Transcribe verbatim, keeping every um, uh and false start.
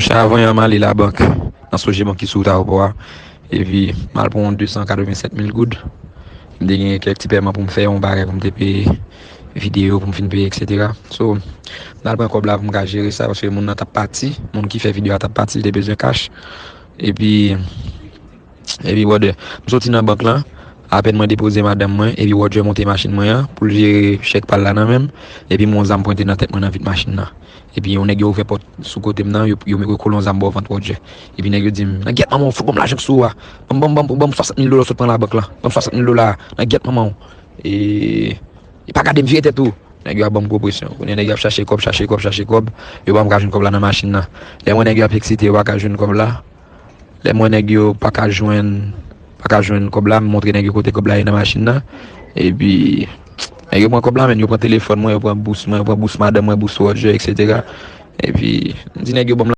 Monchè, avan yè m ale labank nan Sogebank ki sou wout ayewopò a. Epi m al pran yon de san katrevennsèt mil goud. M te gen kèk ti pèman pou m fè, yon bagay pou m te peye videyo, pou m fin peye, etsetera. So, m al pran kòb la pou m ka jere sa, paske moun nan t ap pati, moun ki fè videyo a t ap pati, li te bezwen kach. Epi, epi, brother, m soti nan bank lan, apèn mwen depoze madanm mwen, epi Roger monte machin mwen an, pou l jere chèk pa l la nan men m, epi m wè yon zam pwente nan tèt mwen nan vit machin nan. Epi yon nèg yo ouvè pòt sou kote m nan, yo, yo, yo kole yon zam bò vant Roger. Epi nèg yo di m, "Nan gyèt manman w, fout ban m lajan k sou ou a. Ban m, ban m, ban m, ban m swasant mil dola w sot pran labank lan. Ban m swasant mil dola a. Nan gyèt manman w." E, e pa gade m, vire tèt ou. Nèg yo ap ban m gwo presyon. Kounye a nèg yo ap chache kòb, chache kòb, chache kòb. Yo pa m ka jwenn kòb la nan machin nan. Lè m wè nèg yo ap eksite, yo pa ka jwenn kòb la. Lè m wè nèg yo pa ka jwenn, pa ka jwenn kòb la, m montre nèg yo kote kòb la ye nan machin nan. Epi, nèg yo pran kòb la, men yo pran telefòn mwen, yo pran bous mwen, yo pran bous madanm mwen, bous Roger, etsetera. Epi, m di nèg yo ban m